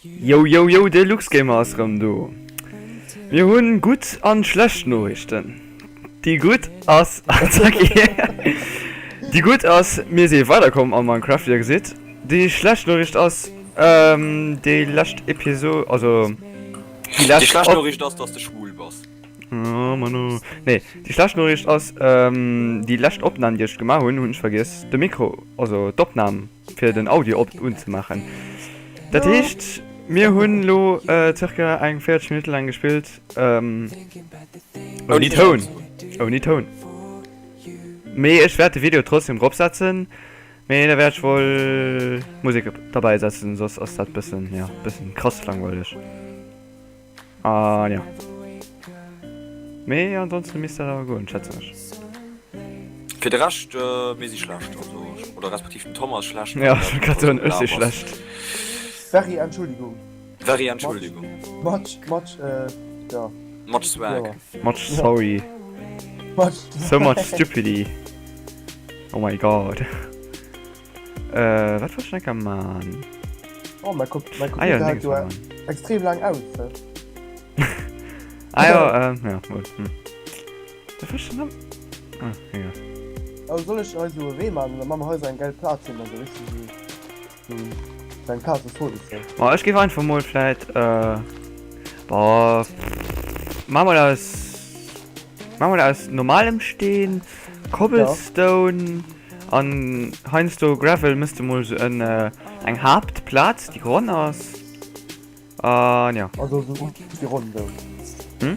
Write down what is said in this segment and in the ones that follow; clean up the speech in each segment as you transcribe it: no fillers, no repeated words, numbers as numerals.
Yo yo yo, de LuxGamer ass rëm do. Mir hunn gutt an schlecht Noriichten. Déi gutt ass, déi gutt ass, mir si weiderkomm am Minecraft wéi der gesitt. Déi schlecht Noriicht ass, déi lescht Episode, also déi lescht. Déi schlecht Noriicht ass, dass de schwul bass. Oh Mann oh. Nee, déi schlecht Noriicht ass, déi lescht Opnam déi ech gemaach hunn, hunn ech vergiess de Mikro, also d'Opnam. fir den Audio op unzemaachen. Dat heescht mir hunn lo circa eng 40 Minutte laang gespillt ouni Toun, ouni Toun. Mee ech wäert de Video trotzdem drop setzen, mee da wäert ech wuel Musek derbäi setzen, soss ass dat bëssen, jo, bëssen krass langweileg. An jo. Mee ansonsten misst dat awer goen, schätzen ech. Fir de Rescht, mir si schlecht, also, oder respektiv den Tom ass schlecht. Ja, ech wollt grad soen, ech si schlecht. Very Entschuldigung. Very Entschuldigung. Much, much, ja. Much swag. Much sorry. Much. So much stupidity. Oh my god. Äh, wat wollt ech enker man? Oh, mein Kom mein ah, ja, Computer hält jo extrem lang aus. He? ah ja, ähm, ja, gut. Hm. Wat wollt ech denn Ah, egal. Also soll ech hei so e Wee man, dann man hei so eng geil Plaz hin, also weißt du, so, so, so eng Plaz des Todes. Ma ech géif einfach mol vläit, äh, boah, ma mol aus, ma mol aus normalem Steen, Cobblestone, ja. An heiansdo Gravel mëss de mol sou en eng Haaptplaz déi ronn ass an jo. Also sou déi ronn sou. Hm?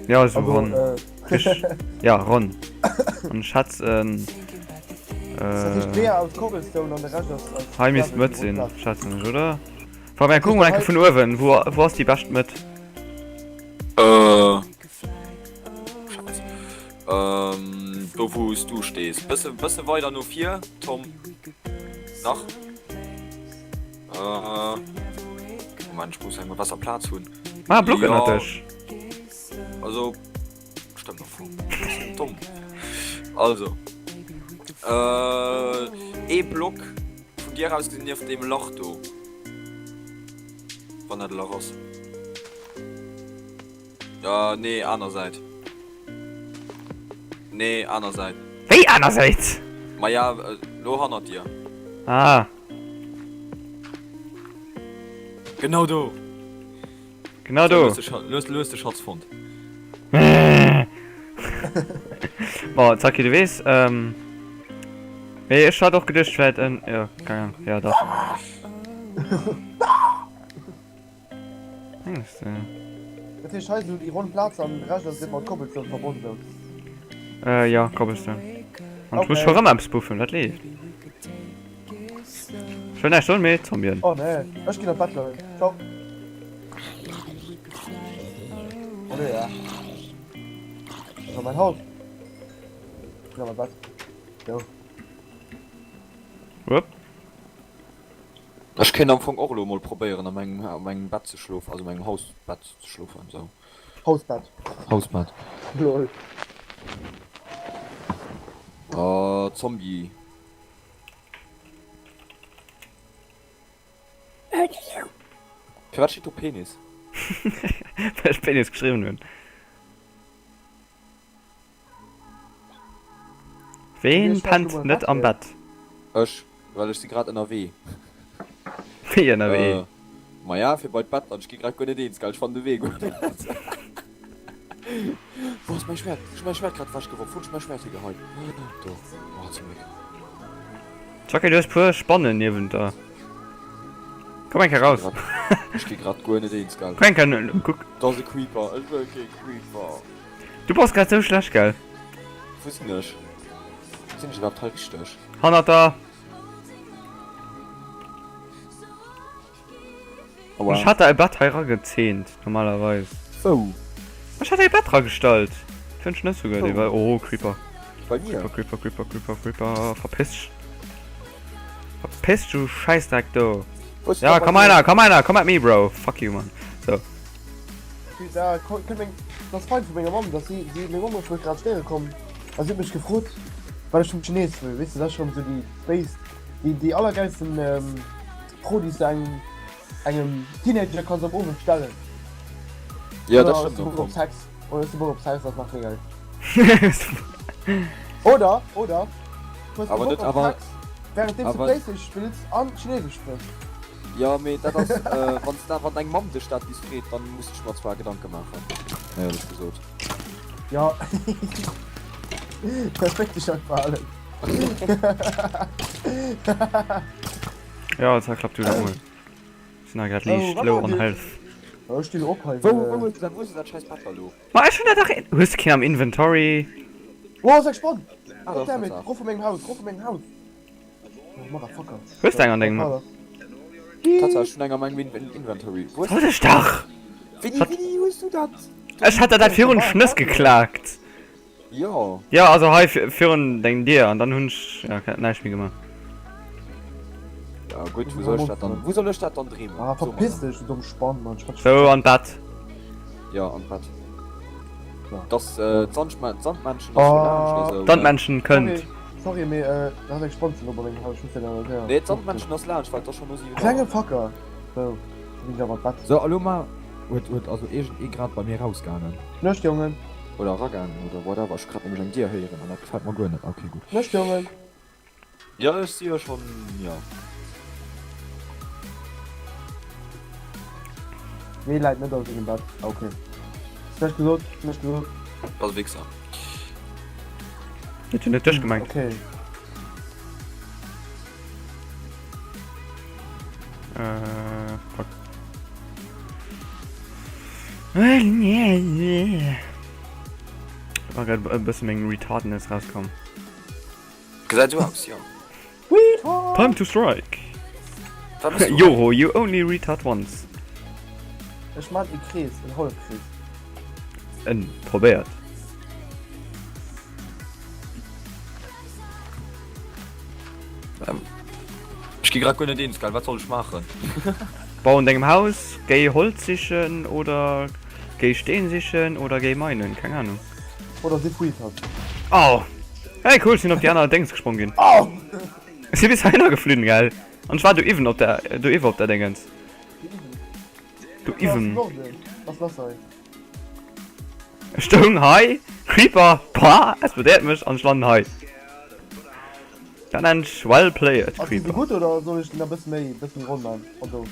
Jo sou ronn. Ja ronn. An ech schätzen. Dat heescht d'Weeër aus Cobblestone an de Rescht ass aus. Hei misst d'Mëtt sinn schätzen ech oder? Fabian kuck mol eng Kéier vun uewen, wou wou ass déi bescht Mëtt? Äh. Scheiss. Ähm, do wous du stees. Bësse, bësse weider no vir, Tom. Nach. Äh, Moment, ech muss eng besser Plaz hunn. Maach e Block ënnert dech. Also, stëmmt am Fong. Bëssen domm. Also, äh, ee Block vun dir aus gesinn nieft deem Lach do. Wann dat e Lach ass. Uh, nee, aner Säit. Nee, aner Säit. Wéi aner Säit? Maja, lo hannert dir. Ah. Genau do. Genau do. Lo hues de Schatz fonnt. Bon, Zaki, du weess, ähm. Mee ech hat och geduecht, vläit en. Jo, keng Ahnung. Jo, dach. Mengs de? Dat heescht hei sou déi ronn Plaz an de Rescht ass mat Cobblestone verbonnen sou? Äh jo, Cobblestone. An ech muss scho rëm eppes buffen, wat leeft? Ech wëll näischt soen, mee Zombien. Oh nee, ech ginn an d'Bett leien. Ciao. Oh nee, ja. Dat ass mein Haus. Ech ginn an mein Bett. Jo. Wupp. Ech kéint am Fong och elo mol probéieren a mengem a mengem Bett ze schlofen, also mengem Hausbett ze schlofen sou. Hausbett. Hausbett. Lol. Oh Zombie. Firwat steet do Penis? Well ech Penis geschriwwen hunn. Ween pennt net am Bett? Ech, well ech si grad ënnerwee. Wéi ënnerwee? Maja, fir bei d'Bett an ech gi grad guer net eens, gell, ech fannen de Wee guer net. Wou ass mäi Schwäert? Ech hu mäi Schwäert grad ewechgeworf. Wou hunn ech mäi Schwäert higeheit? Do, oh zum Gléck. Chucky, du hues puer Spannen niewent der. Komm eng Kéier raus. Ech gi grad guer net eens, gell. Komm eng Kéier, kuck. Do ass e Creeper, ech wëll kee Creeper. Du bass grad sou schlecht, gell? Wou sinn ech? Sinn ech iwwerhaapt hei richteg? Hannert der! Aua. Ech hat der e Bett hei ragezeent, normalerweis. Wou? Ech hat der e Bett ragestallt. Fënn ech net souguer déi. Wou? Oh, Creeper. Bei mir? Creeper, Creeper, Creeper, Creeper, Creeper. Verpiss dech. Verpiss dech, du Schäissdreck do. Wou ass Ja, da bei komm mir? einer, komm einer, komm at me, bro. Fuck you, man. So. Da kënnt meng, dat ass fein vu menger Mamm, dass si, si, meng Mamm ass mech grad stéiere komm a si huet mech gefrot, wat ech vum Chines wëll. Weess de, dat ass schonn esou déi béist, déi, déi allergeilsten Fro, déi s de engem. Engem Teenager kanns am Owend stellen. Jo, dat stëmmt am Fong. Sex. Oder hues du Bock op Sex, dat macht méi geil. Oder, oder, hues du Bock op Sex, währenddeems du Playstation spills an Chinesesch frëss. Jo, mee dat ass, wanns da, wann deng Mamm dech dat bis freet, dann muss ech mer zwar Gedanke maachen, éierlech gesot. Jo, dat féck dech einfach alles. Jo, zerklapp du dat mol. Sinn hei grad liicht low on health. Ech stinn op hei. Wou wou hues du dat wou hues du dat scheiss Bett da lo? Ma ech hunn dat dach Hues de keen am Inventory? Oh ass eng Spann! Ah da ass Goddammit, dat. rof vu mengem Haus, rof vu mengem Haus! Oh Motherfucker. Hues de eng an dengem. Tatsaach, ech hunn eng a mengem Inventory. Wou hues Sot ech dach! Wéini wéini hues du dat? Ech hat der dat virun d'Schnëss geklaakt. Jo. Jo, also hei virun deng Dier an dann hunn ech ja näischt méi gemaach. Ja gutt, wou soll ech dat dann, wou soll ech dat dann dreemen? Ah, verpiss dech, du domm Spann, Mann. Sou, an d'Bett. Jo, an d'Bett. Dass d'Sandmännchen ass jo laanscht oder sou. D'Sandmännchen kënnt. Sorry, mee da ass eng Spann ze no bei mengem Haus, ech muss dir dat erklären. Nee, d'Sandmännchen ass laanscht, well et ass schonn no 7 Auer. Klenge Fucker! Sou, da ginn ech awer an d'Bett. Sou, a lo mar huet huet also iergend ee grad bei mir rausgaangen. Nuecht, Jongen. Oder eragaangen oder whatever. Ech hu grad nämlech eng Dier héieren an dat gefält mer guer net. Ok, gutt. Nuecht, Jongen. Jo, ech si jo schonn, jo. Wee läit net a sengem Bett? Ah, ok. Schlecht gesot, schlecht gesot. Bass e Wichser. Huet jo net dech gemengt. Ok. Äh, fuck. War grad e bësse meng Retardness rauskomm. Gesäit sou aus, jo. Retard! Time to strike! Wat mëss du? Joho, you only retard once. Ech man e Krees, en Hallefkrees. En probéiert. Ech gi grad guer net eens, gell? Wat soll ech maachen? Bau an dengem Haus, géi Holz sichen oder géi Steen sichen oder géi minen, keng Ahnung. Oder siff Retard. Oh! Hey cool, ech sinn op déi aner Déngs gesprong ginn. Oh! Ech si bis heihinner geflunn, gell? An ech war do iwwen op der, do iwwer op der Déngens. Do iwwen. Was lass hei? Ech stoung hei, Creeper, pah, explodéiert mech an ech landen hei. Dat nennt ech well played, Ass déi Creeper. sou gutt oder soll ech den e bësse méi, bësse méi ronn man? Also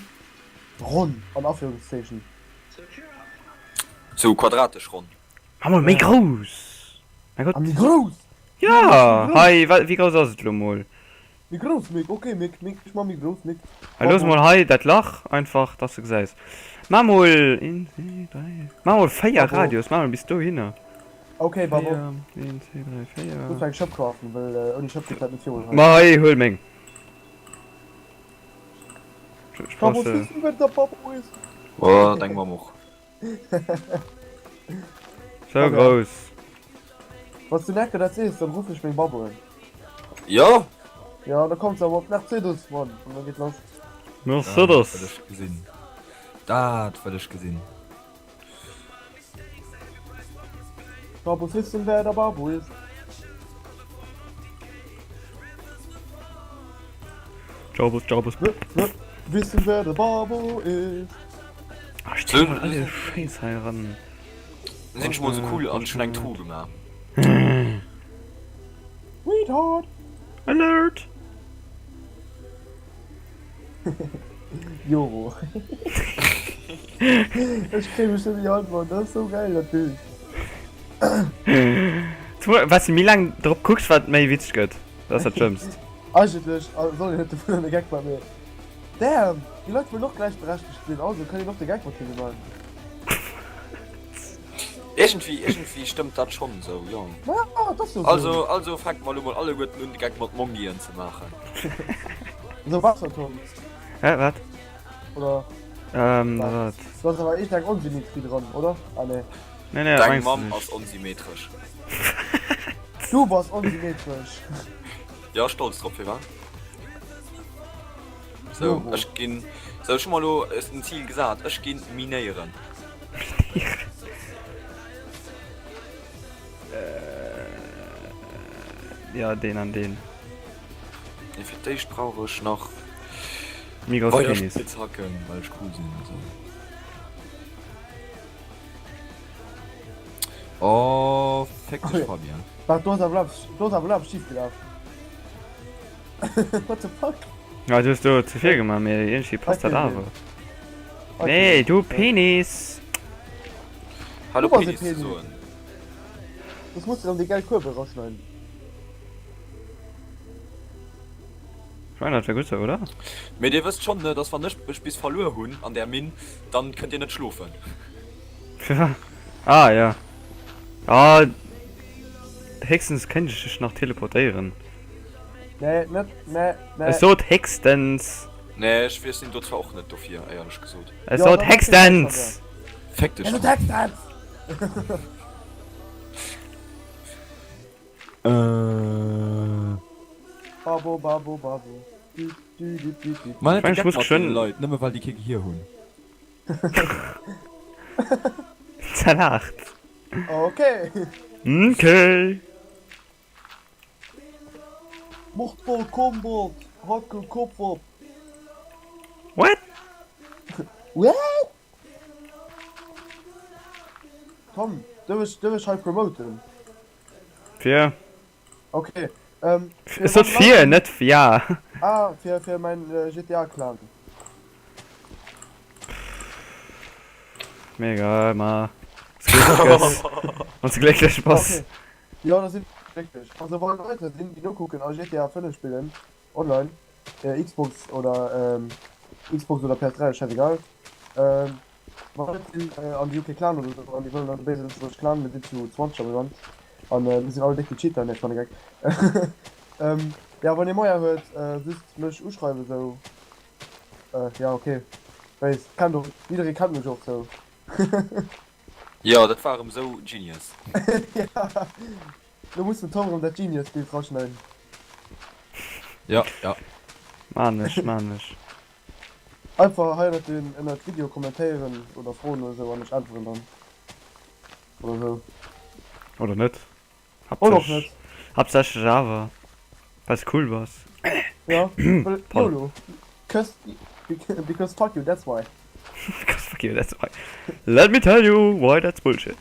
ronn an Aféierungszeechen. Sou quadratesch ronn. Mach mol méi grouss! Mein Gott. Ah méi grouss! Ja, hei, wéi grouss ass et lo mol? Méi grouss Mick, ok Mick, Mick, ech man méi grouss Mick. Hei looss mol hei dat Lach einfach dass de gesäis. Maach mol een, zwee, dräi, maach mol 4 Radius, maach mol bis dohinner. Ok Babo. 4, 1, 2, 3, 4. Muss eng Schëpp craften, well ouni Schëpp geet dat net virun hei. Ma hei huel meng. Ech Babo brauch se. wissen wer der Babo is. Oh, deng Mamm och. Sou grouss. Wanns du Necke dat sees, dann ruffen ech meng Babboen. Jo! Jo, da kommt se awer op Mercedes, Mann, an da geet lass. Mercedes! Dat wëll ech gesinn. Dat wëll ech gesinn. Babos wissen wer der Babo ist. Jabos, Jabos. Wissen wer der Babo ist. Ach, ich zieh mal alle Scheiß hei ran. Dann sinn ech mol sou cool an ech hunn eng Truh gemaach. Retard! Alert! Joro. Ech kréie mech net méi an, Mann. Dat ass sou gäil, dat Bild. Wat du méi laang drop kucks, wat méi witzeg gëtt. Dat ass dat Schlëmmst. Eigentlech soll een net dovunner de Geck maachen, mee damn, déi Leit wëllen och gläichberechtegt sinn, also kann een och de Geck mat hinne maachen. Iergendwéi, iergendwéi stëmmt dat schonn esou, jo. Ma ja, et ass jo esou. Also, also fänke mer elo mol alleguerten un, de Geck mat Mongien ze maachen. Esou Wasser, Tom. Hä, wat? Oder? Ähm, wat? Do ass awer echt eng Onsymmetrie dran, oder? Ah, nee. Nee, nee, dat Deng mengs du Mamm nicht. ass onsymmetresch. Du bass onsymmetresch. Jo, stolz drop, firwat? Sou, ech ginn, sou, ech hu mer elo en Zil gesat, ech ginn minéieren. Ja, deen an deen. Nee, fir d'éischt brauch ech nach. Méi grousse Weider Penis. Spitzhacken, well ech cool sinn an esou. Oh, féck dech Fabien. Wat, do ass awer eppes, do ass awer eppes schif gelaf. What the fuck? Ja, du hues do ze vill gemaach, mee iergendwéi passt dat awer. Nee, du Penis! Hallo Du bass e Penis ze Penis. soen. Soss muss de dann déi gäil Kuerbel raschneiden. Ech mengen dat wär gutt sou, oder? Mee dir wësst schonn, ne, dass wann ech mech bis verluer hunn an där Minn, dann kënnt dir net schlofen. Firwat? Ah ja. Ah, héchstens kéint ech dech nach teleportéieren. Nee, net, nee, nee. Ech sot héchstens. Nee, ech weess, sinn do zwar och net dofir, éierlech gesot. Ech sot héchstens! Féck dech, Ech sot Tom. héchstens! Babo, babo, babo. Du, du, du, du, du. Maa net de Ech Geck muss mat deene geschwënn. Leit, nëmme well déi kee Gehier hunn. Zerlaacht. Okay. Okay. Mortal Kombat, Hacke Kopf ab. What? What? Tom, dürf ich, dürf ich hei promoten? Fir? Okay. Ähm, fir Ech sot fir, net ja. Ah, fir, fir mein äh, GTA-Clan. Mir egal, ma. Wann du glécklech bass. Okay. Jo, da sinn ech glécklech. Also wann Leit hei sinn, déi nokucken a GTA 5 spillen online, Xbox oder Xbox oder PS3, schäisegal, wa Leit sinn an déi hu kee Clan oder sou an déi wëllen an de béise Lëtzebuerg Clan, mir sinn zu 20 am Moment an mir sinn all déck déi Cheater, nee ech man e Geck. Jo, wann ee Moyer huet, just mech uschreiwen sou. Jo, ok, béis, kennt och, jidderee kennt mech och sou. Jo, dat war erëm esou genius. Ja, lo muss den Tom erëm dat Genius-Bild raschneiden. Jo, jo. Maan ech, maan ech. Einfach hei ënnert den, ënnert d'Video kommentéieren oder froen oder sou an ech äntweren dann. Oder sou. Oder net. Oder och net. Haaptsächlech awer well s cool bass. Ja, well YOLO. Cause, because fuck you, that's why. Because fuck you, that's why. Let me tell you why that's bullshit.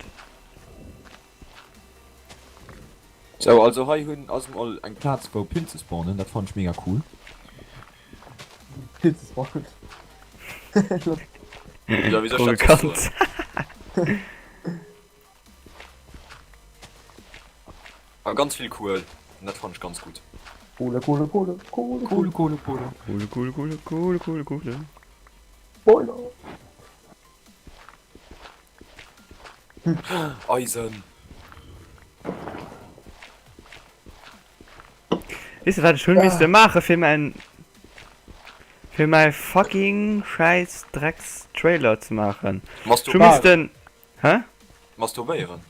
Sou, also hei hunn ass mol eng Plaz wou Pilze spawnen, dat fannen ech mega cool. Pilze spawnen. Ja, wéi soll ech dat soss soen? A ganz vill Kuel, an dat fannen ech ganz gutt. Kohle, Kohle, Kohle, Kohle, Kohle, Kohle, Kohle. Kohle, Kohle, Kohle, Kohle, Kohle, Kohle. Boiler. Eisen. Weess de wat ech hunn misste maache fir mäin fir mäi fucking schäiss Drecks Trailer ze maachen? Ech hu missten Hä? Masturbéieren.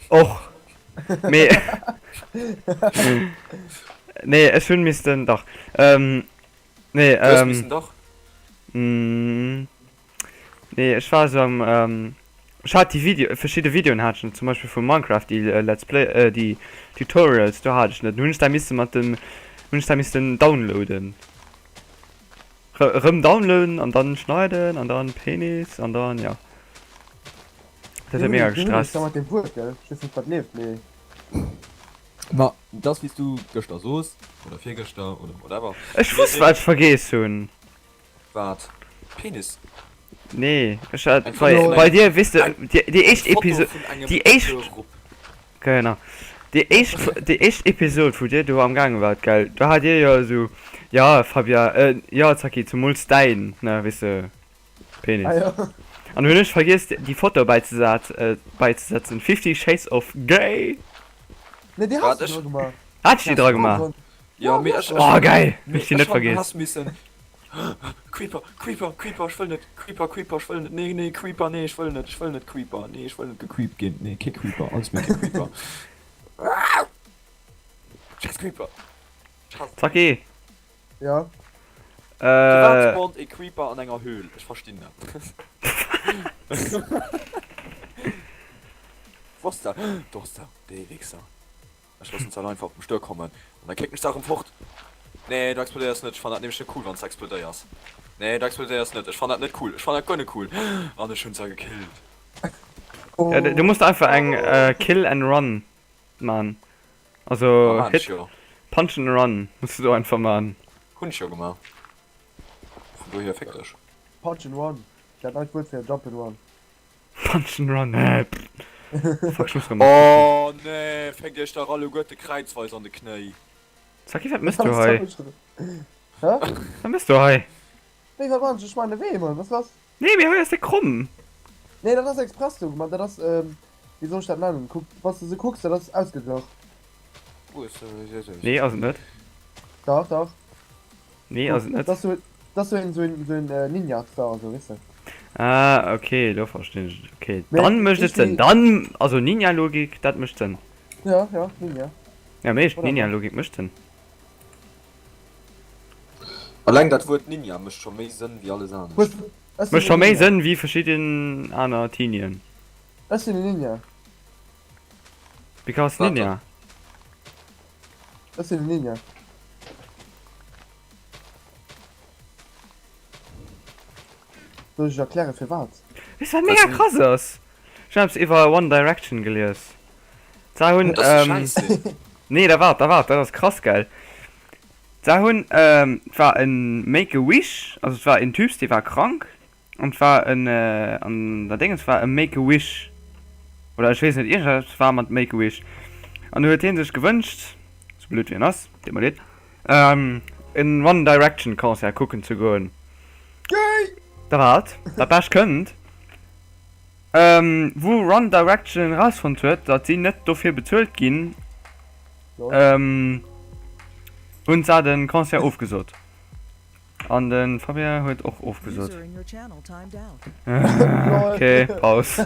Och. Mee. Nee, ech hunn missten dach. Ähm, nee, Du hues ähm. missen dach? Mm, nee, ech war esou am, ähm, ech hat déi Video, verschidde Videoen hat ech net, zum Beispill vu Minecraft, déi Let's Play, äh, déi Tutorials, do hat ech net. Hunn ech da misse mat dem, hunn ech da missten downloaden. Rëm downloaden an dann schneiden an dann Penis an dann ja. Dat huet mega gestresst. Mat dem Wuert gell, ech weess net wat leeft mee. Ma et ass wéi s du gëschter soos, oder virgëschter oder whatever. Ech wosst wat ech vergeess hunn. Wat? Penis? Nee ech hat bei bei dir weess de déi éischt Episode déi éischt Genau. Déi éischt, déi éischt Episod, wou dir do am gaange waart, gell, do hat dir jo esou, ja Fabien, äh, ja Zacky, zumools däin, ne, weess de, Penis. Ah jo. An hunn ech vergiess déi Foto bäizesat, äh, bäizesetzen, Fifty Shades of Gay. Nee, déi has du dra gemaach. Hat ech déi dra gemaach? Jo, mee ech, ech. Oh geil, hunn ech déi net vergiess. Has missen. Creeper, Creeper, Creeper, ech wëll net, Creeper, Creeper, ech wëll net, nee, nee, Creeper, nee, ech wëll net, ech wëll net Creeper, nee, ech wëll net gecreept ginn, nee, kee Creeper, alles méi kee Creeper. Scheiß Creeper. Zacki. Ja. Firwat Äh. spawnt e Creeper an enger Höhl? Ech verstinn net. Wou ass der? Do ass der, dee Wichser. Ech loossen se einfach op den Stuer kommen an da kécken ech se erëm fort. Nee, du explodéiers net. Ech fannen dat nämlech net cool, wann s de explodéiers. Nee, du explodéiers net. Ech fannen dat net cool. Ech fannen dat guer net cool. An ech hunn se gekillt. Ja, du musst einfach eng Kill and Run man. Also Hit, Punch and Run musst du do einfach man. Hunn ech jo gemaach. Vun dohier féck dech. Punch and Run, dat neit Wuert fir Jump and Run. Punch and Run, hä? Fuck, ech muss rëm. Oh nee, féckt iech dach alleguerte kräizweis an de Knéi. Zaki, wat mëss du hei? Hä? Wat mëss du hei? Wéi, wat man ech? Ech man de Wee, Mann, wat ass lass? Nee, mee hei ass de kromm. Nee, dat ass express sou gemaach, dat ass, wéi soll ech dat nennen, kuck, wann s de se kucks, dat ass ausgeglach. Nee, ass et net. Dach, dach. Nee, ass et net. Dat ass sou, dat ass sou een, sou een, sou een Ninja-Star, sou, weess de. Ah, ok, elo verstinn ech et. Ok, dann mécht et Sënn. Dann, also Ninja-Logik, dat mécht Sënn. Ja, ja, Ninja. Ja, mee Ninja-Logik mécht Sënn. Alleng dat Wuert Ninja mécht scho méi Sënn wéi alles anescht. Mécht scho méi Sënn wéi verschidden aner Tinien. Ech sinn en Ninja. Because Ninja. Ech sinn en Ninja. Soll ech erklären firwat? Weess wat mega krass ass? Ech hunn eppes iwwer One Direction gelies. Zwar hunn, ähm, nee, da waart, da waart, dat ass krass, gell? Zwar hunn, ähm, et war en Make a Wish, also et war en Typs, dee war krank, an et war en, äh, an der Déngens war e Make a Wish, oder ech weess net, iergendeppes war mat Make a Wish, an du huet hie sech gewënscht, sou blöd wéi en ass, deet mer leed, ähm, en One Direction Concert kucken ze goen. Da waart, dat Bescht kënnt. Wou One Direction erausfonnt huet, datt si net dofir bezuelt ginn, hunn se de Concert ofgesot. An de Fabien huet och ofgesot. Ok, Paus.